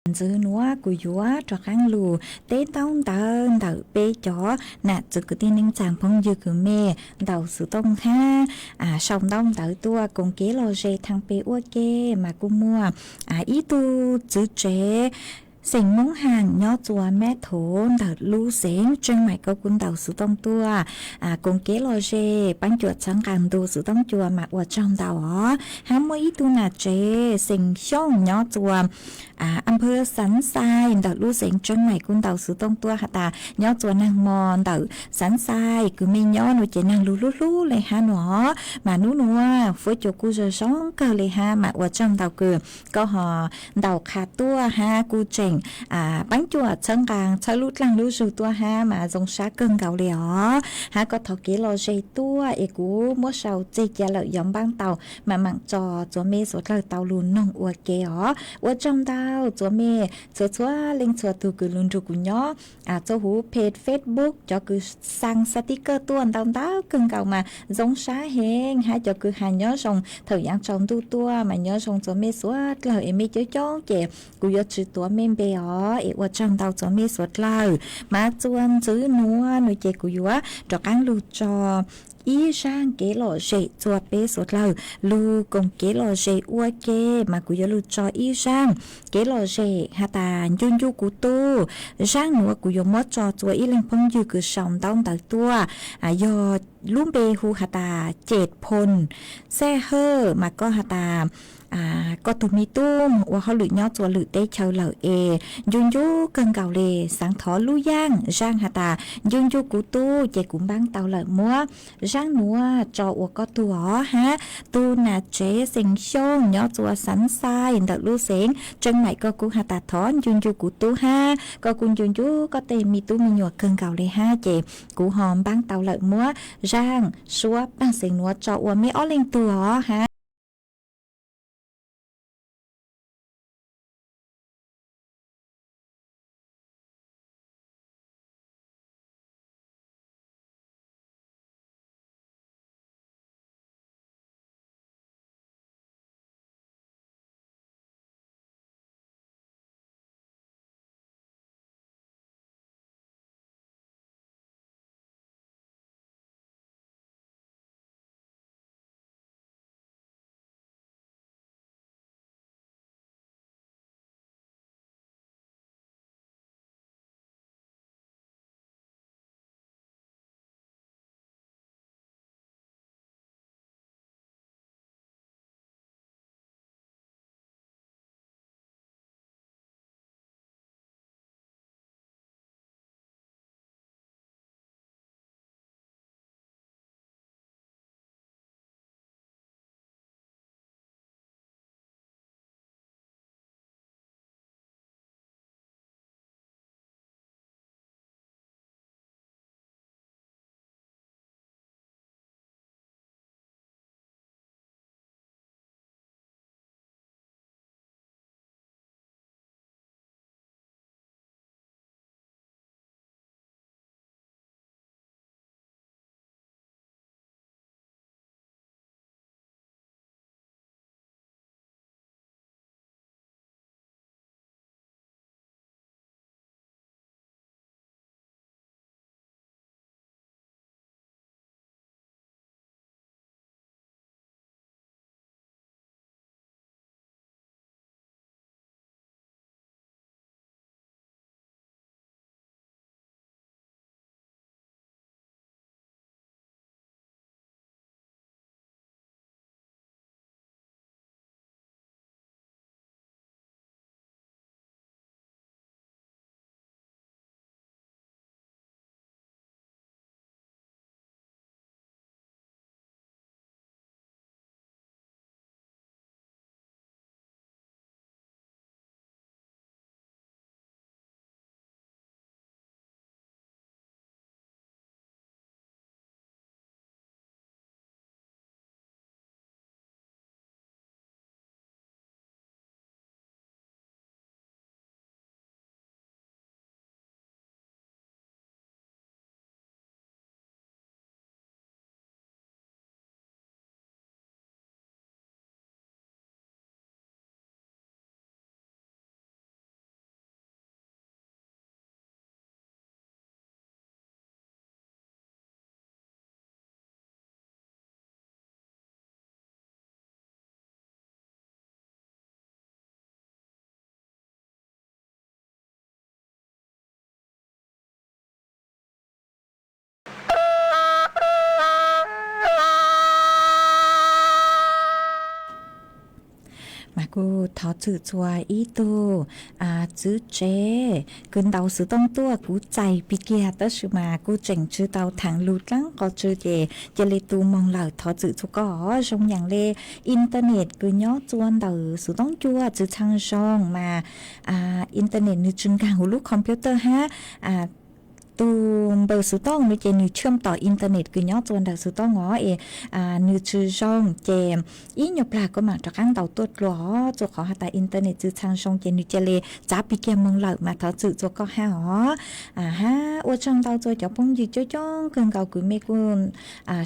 Ntxwv nuav kuv yuav rov qaab lug teb ntaub ntawv ntawm peb cov nam txwv kwv tij neej tsaa phooj ywg kws mej ntaus xuv tooj hab sau ntaub ntawv tuaj koom kev lom zem thaam pem ua ke. Mas kuj muaj ib tug txwv tsev xeem Moob Haam nyob txuas Mab Thuv ntawm lub xeev Tseej Maim kuj ntaus xuv tooj tuaj koom kev lom zem paab cuam txhawb nqaa ntu xuv tooj cua mas ua tsaug ntau os. Hab muaj ib tug nam tsev xeem Xyooj nyob txuas Amper Xaav Xais ntawm lub xeev Tseej Maim kuj ntaus xuv tooj tuaj has tas nyob txuas naag mo ntawm Xaav Xais kws mej nyob nuav ces naag lug hlub hlub le hab nuav. Mas nub nuav fuab cua kuj zoo zoo kawg le hab mas ua tsaug ntau kws koj ho ntaus qha tuaj hab kuj tseem paab cuam txhawb nqaa txhawb lub dlaag lub zug tuaj hab mas zoo sab kawg nkaus le os. Hab koj thov kev lom zem tuaj es kuv muab sau txij ca lawm yuav npaab tau mas maam tso txuas mej suav dlawg tau lug noog ua ke os. Ua tsaug ntau txuas mej txhua txhua leej txhua tug kws lug nrug kuv nyob txhua huv peg Facebook, cov kws xaa xaa tib kawj tuaj ntau ntau kawg nkaus mas zoo sab heev hab cov kws has nyob zoo thaum yaav tsaus ntuj tuaj mas nyob zoo txuas mej suav dlawg es mej coob coob ces kuv yuav tsi tuav mej npe os es ua tsaug ntau txuas mej suav dlawg. Mas txuas ntxwv nuav nuav ces kuv yuav rov qaab lug tso ib zaaj kev lom zem txuas peb suav dlawg lug koom kev lom zem ua ke. Mas kuv yuav lug tso ib zaaj kev lom zem has tas ncu ncu kuv tub. Zaaj nuav kuv yuav muab tso txuas ib leeg phooj ywg kws sau ntaub ntawv tuaj yog lub npe hu has tas Ces Phoo Xaj Hawj mas koj has tas koj tug me tub moog ua hauj lwm nyob txuas lwm teb chaws lawm es ncu ncu kawg nkaus le. Xaav thov lub yaaj zaaj has tas ncu ncu kuv tub ces kuv npaab tau lawm muab zaaj nuav tso ua koj tug os hab. Tug nam tsev xeem Xyooj nyob txuas Xaav Xais ntawm lub xeev Tseej Maim koj kuj has tas thov ncu ncu kuv tub hab koj kuj ncu ncu koj tej me tub me nyuam kawg nkaus le hab ces kuv ho npaab tau lawm muab zaaj suab paag xeem nuav tso ua mej ob leeg tug os hab. Mas kuv thov txim txhua ib tug txwv tsev kws ntaus xov tooj tuaj, kuv txais pig kiag tab sis mas kuv tseem tsis tau thaam lug dlaab qhov tsw ces ca le tu moog lawm, thov txim txhua koj. Zoo yaam le internet kws nyob txua ntawm xov tooj tuaj tsi txhaj zoo mas internet nwg tsi nkaag huv lub computer hab. Tus npawb xov tooj nuav ces nwg tshaj tom internet kws nyob txua ntawm xov tooj os es nwg tsi zoo ces ib nyuas plag koj maam rov qaab ntaus tuaj dlua os, txua qhov has tas internet tsi txhaj zoo ces nwg ca le txav pig kiag moog lawm mas thov txim txhua koj hab os. Hab ua tsaug ntau txua cov phooj ywg coob coob kawg nkaus kws mej kuj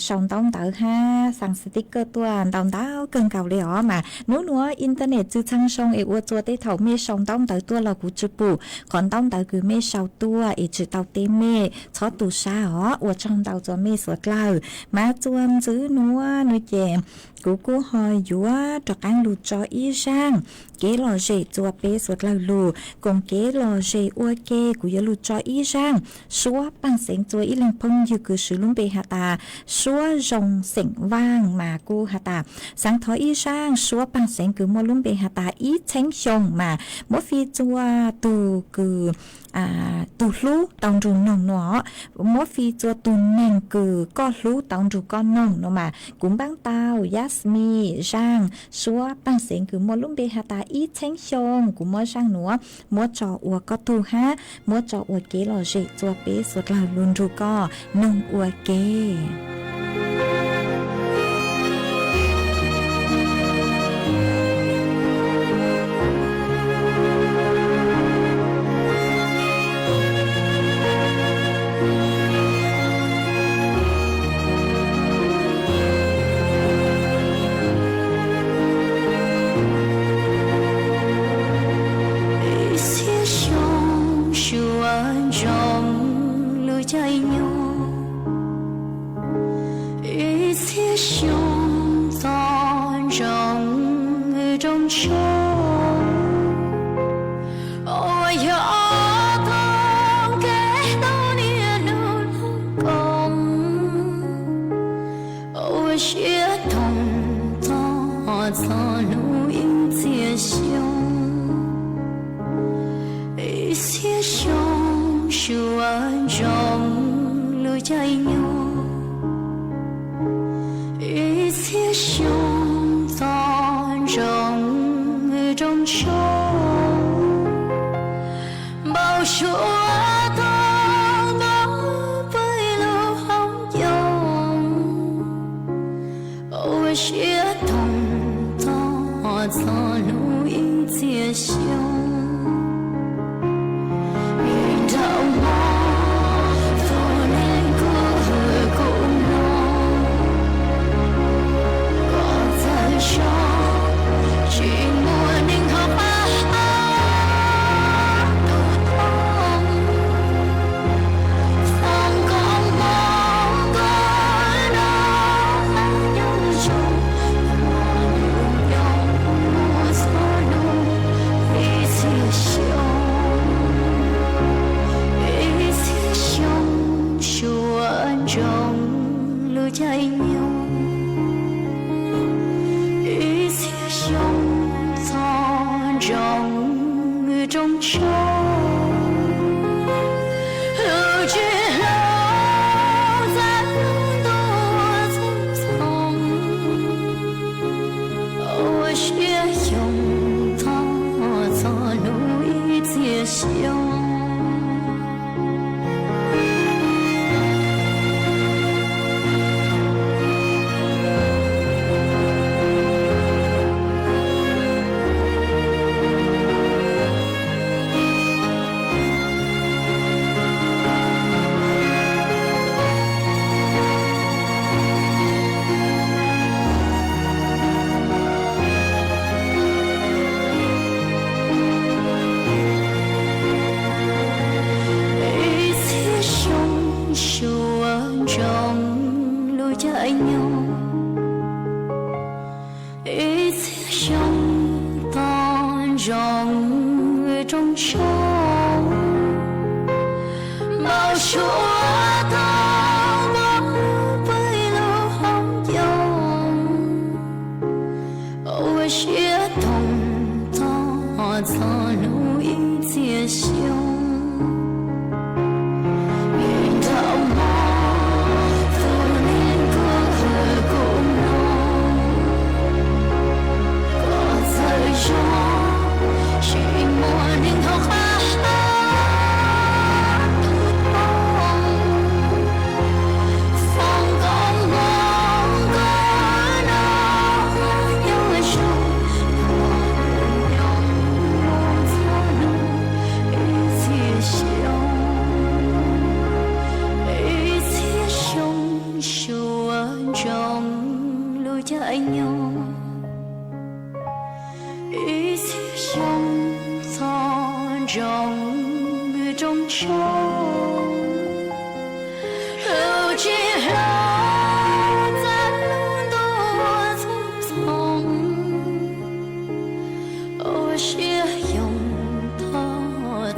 sau ntaub ntawv hab xaa sticker tuaj ntau ntau kawg nkaus le os. Mas nub nuav internet tsi txhaj zoo es ua txua tej thaum mej sau ntaub ntawv tuaj los kuv tsi pum qhov ntaub ntawv kws mej sau tuaj es tsi tau teb mej, txhob tu sab os. Ua tsaug ntau txua mej suav dlawg. Mas txua ntxiv nuav nuav ces kuv kuj ho yuav rov qaab lug tso ib zaaj kev lom zem txua peb suav dlawg lug koom kev lom zem ua ke. Kuv yuav lug tso ib zaaj suab paaj xeev txua ib leeg phooj ywg kws swv lub npe has tas Suab Zoo xeem Vaaj mas kuj has tas xaav thov ib zaaj suab paaj xeev kws muaj lub npe has tas Ib Txheeb Xyoo mas muab fij txua tug kws tug hlub tau nrug noog nuav, muab fij txua tug neeg kws koj hlub tau nrug koj noog nuav mas kuv npaab tau Yasmine zaaj suab paaj xeev kws muaj lub npe has tas Ib Txheeb Xyoo. Kuv muab zaaj nuav muab tso ua koj tug hab muab tso ua kev lom zem txua peb suav dlawg lug nrug koj noog ua ke. Ib txhiab xyoo suav ntsoov lub caij nyoog, ib txhiab xyoo txog ntsoov rooj tshoob, uas yog ob tog kev tau niaj hnub lub koom, ua siab toog txog txog hnub ib txhiab xyoo. Ib txhiab xyoo suav ntsoov lub caij nyoog, ib txhiab xyoo txog ntsoov rooj tshoob, npau suav tau ntaub peb lub hauv ncoo, ua siab toog txog txog hnub ib txhiab xyoo. Nrog hmo txhua neeg kuj hwm kuj mloog, kom txawm zoo tsis muaj neeg ho pab tus thoob. Foom koob hmoov koj nrog nyob zoo, nyob muaj txhua hnub ib txhiab xyoo. Ib txhiab xyoo suav ntsoov lub caij nyoog, ib txhiab xyoo txog ntsoov rooj tshoob, lub tsev hlob txav ntuj txheeb txheem, ua siab xyoo txog txog hnub ib txhiab xyoo. Ib txhiab xyoo suav ntsoov lub caij nyoog, ib txhiab xyoo txog ntsoov rooj tshoob, npau suav tau ntaub peb lub hauv ncoo, ua siab toog Txog hnub ib txhia xyoo, nrog mog tus neeg koj hwm kuv mloog, koj txawj zoo, tsis muaj neeg thaum qab tus poob. Foom koob hmoov koj no nyob zoo, nyob txog hnub ib txhia xyoo, ib txhia xyoo suav ntsoov lub caij nyoog, ib txhia xyoo txog ntsoov rooj tshoob, lub tsis hlob txaj lub ntuj txhoov txhoov, ua siab xyoo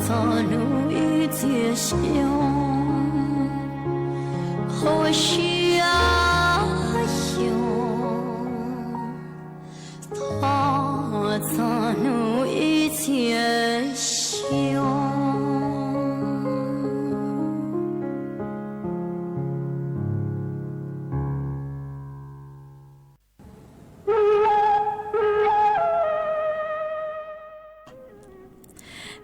txog hnub ib txhia xyoo, ua siab xyoo txog hnub ib txhia xyoo.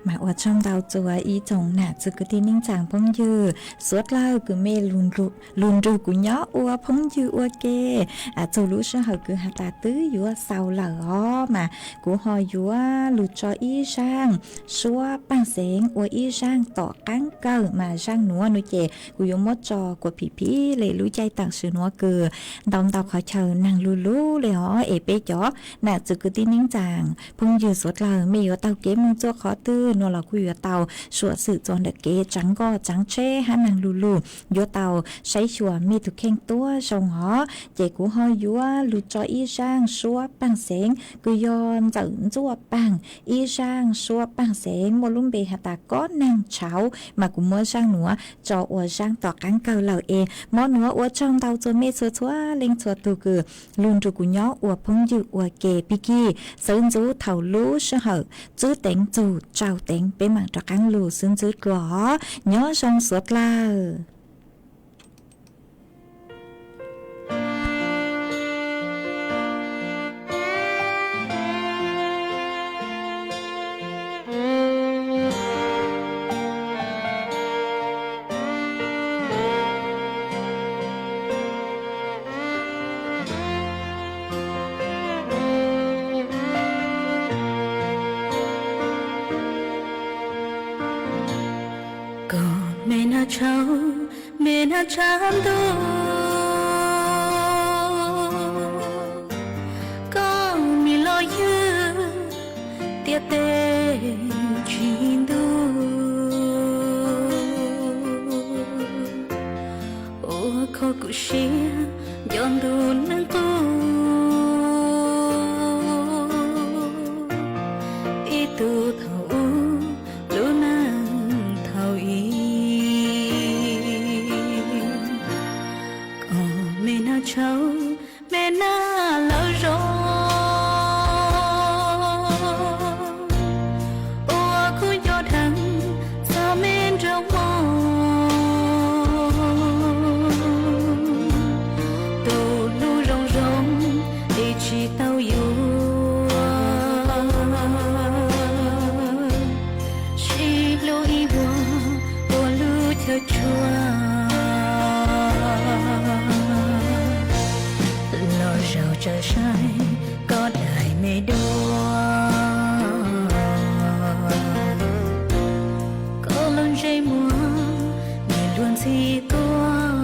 Mas ua tsaug ntau txuas ib tsoom nam txiv kwv tij neej tsa phooj ywg suav dlawg kws mej lug nrug kuv nyob ua phooj ywg ua ke. Txug lub sij hawm kws has tas twb yuav xaus lawm os, mas kuv ho yuav lug tso ib zaaj suab paaj xeev ua ib zaaj tom qaab kawg, mas zaaj nuav no ces kuv yuav muab tso kuas phim phim le lub caij taam sim nuav kws ntau ntau qhov chaw naag lug lug le os. Es peb cov nam txiv kwv tij neej tsa phooj ywg suav dlawg mej yuav taug kev moog txug qhov twg no los kuj yuav tau suam xwm txug ntawm kev tsaav nkoj tsaav tsheb hab naag lug lug, yuav tau saib xyuas mej tug kheej tuab zoo os. Ces kuv ho yuav lug tso ib zaaj suab paaj xeev kws yog ntxawm ntxuaj paaj, ib zaaj suab paaj xeev muaj lub npe has tas kob naag tshauv, mas kuv muab zaaj nuav tso ua zaaj tom qaab kawg lawm. Es mob nuav ua tsaug ntau txug mej txhua txhua leej txhua tug kws lug nrug kuv nyob ua phooj ywg ua ke. Pig kig xwv ntxuv thaum lub sij hawm tswb teev txug tsau teev peb maam rov qaab lug xwv ntxwv dlua os. Nyob zoo suav dlawg. Koj me nag tshauv, me nag tshav ntuj, koj me los ywg tiaj teb tsis ntuj. Ua kho kuv siab nco ntuj neej qub, ib tug thaum ub lub neej thaum i. Koj me nag tshauv, me nag lawv zog, ua kub nco dheev txog me nraug mog. Tus hlub zoo zoo es tsis tau yuav, sib hlub ib vuag ua lub chaw tshua. Los zaum tsawv saib koj daim me duab, koj lub ntsej muag me luag ntxhi tuaj,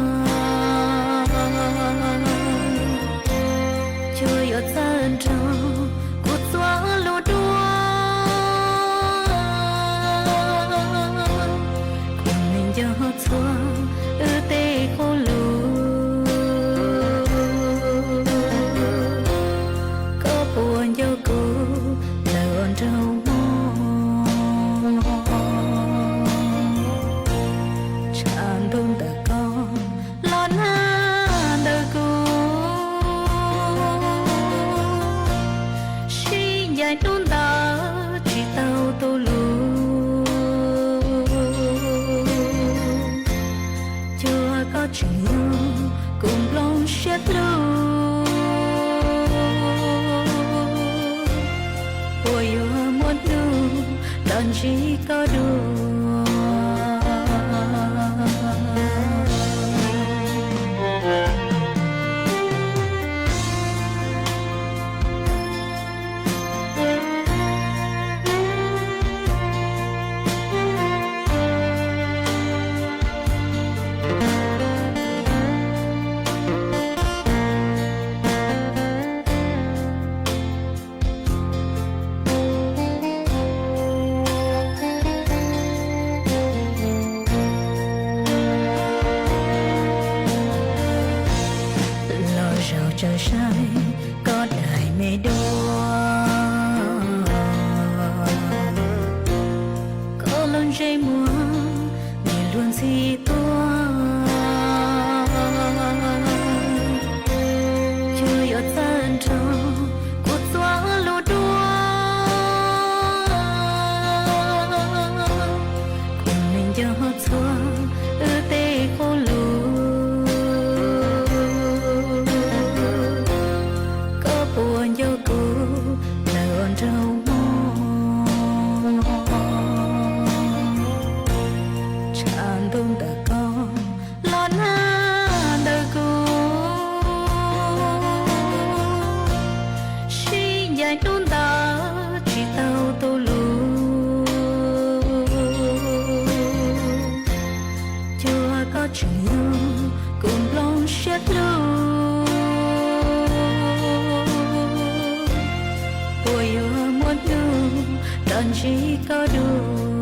cuag yuav txawj nrog kuv txuag lub duab. Kuv me nco txhua wb tej qub lus, koj puas nco kuv lawm nraug mog? Tshav ntuj ntawm koj los nag ntawm kuv, sib ncaim hnub ntawd tsis tau siab hlub, puas yuav muaj hnub los ntsib koj dua. Los zaum tsawv saib koj daim me dua, koj lub ntsej muag nim luag ntxhi tuaj, cuag yuav txawj nrog kuv txua lub duab. Kuv me nco txhua wb tej qub lus, koj puas nco kuv lawm ua nraug mog? Tshav ntuj ntawm koj los nag ntawm kuv, sib ncaim hnub ntawd tsis tau tu lus, cuag koj tseem yog kuv nplooj siab hlub, puas yuav muaj hnub los ntsib koj dua.